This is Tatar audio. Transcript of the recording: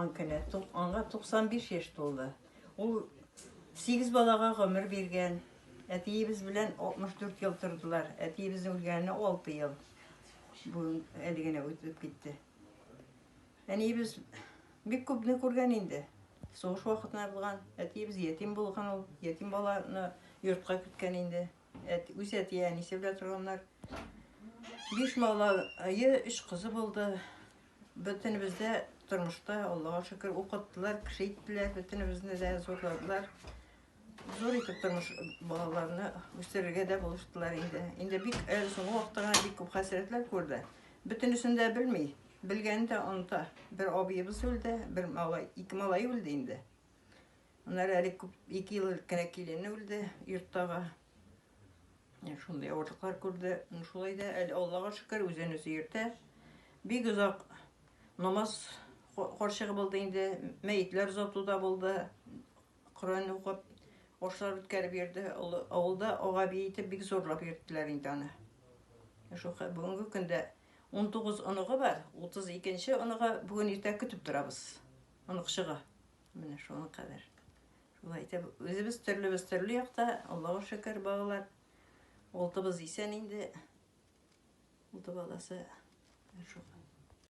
туган көне. Аңа 95 яшь тулды. Ул 8 балага гомер биргән. Әтиебез белән 64 ел тордылар. Әтиебезнең үлгәненә 6 ел. Бүген әле генә үтеп китте. Әниебез бик күпне күргән инде. Сугыш вакытында булган. Әтиебез ятим булган ул. Ятим баланы йортка керткән инде. Әти, үз әти әнисе белән торганнар. Биш малае, өч кызы булды. Бөтенебез дә тормышта, Аллага шөкер, укыттылар, кеше иттеләр, бөтенебезне дә зурладылар. Зур итеп тормыш балаларны үстерергә дә булыштылар инде. Инде бик әле соңгы вакытта гына бик күп хәсрәтләр күрде. Бөтенесен дә белми, белгәнен дә оныта. Бер абыебыз үлде, бер малай, ике малай үлде инде. Аннары әле күп, ике ел элек кенә килене үлде йорттагы. Шундый авырлыклар күрде. Шулай да әле Аллага шөкер, үзен үзе йөртә. Бик озак намаз карчыгы булды инде, мәетләр озату да булды. Коръән укып, ашлар үткәреп йөрде. Авылда ага би итеп бик зурлап йөрттеләр инде аны. Шул бүгенге көндә 19 оныгы бар, 32 оныгы бүген иртә көтеп торабыз. Оныкчыгы. Менә шуның кадәр. Шулай итеп, үзебез төрлебез төрле якта, Аллага шөкер, балалар. Алтыбыз исән инде. Алты баласы. Шул.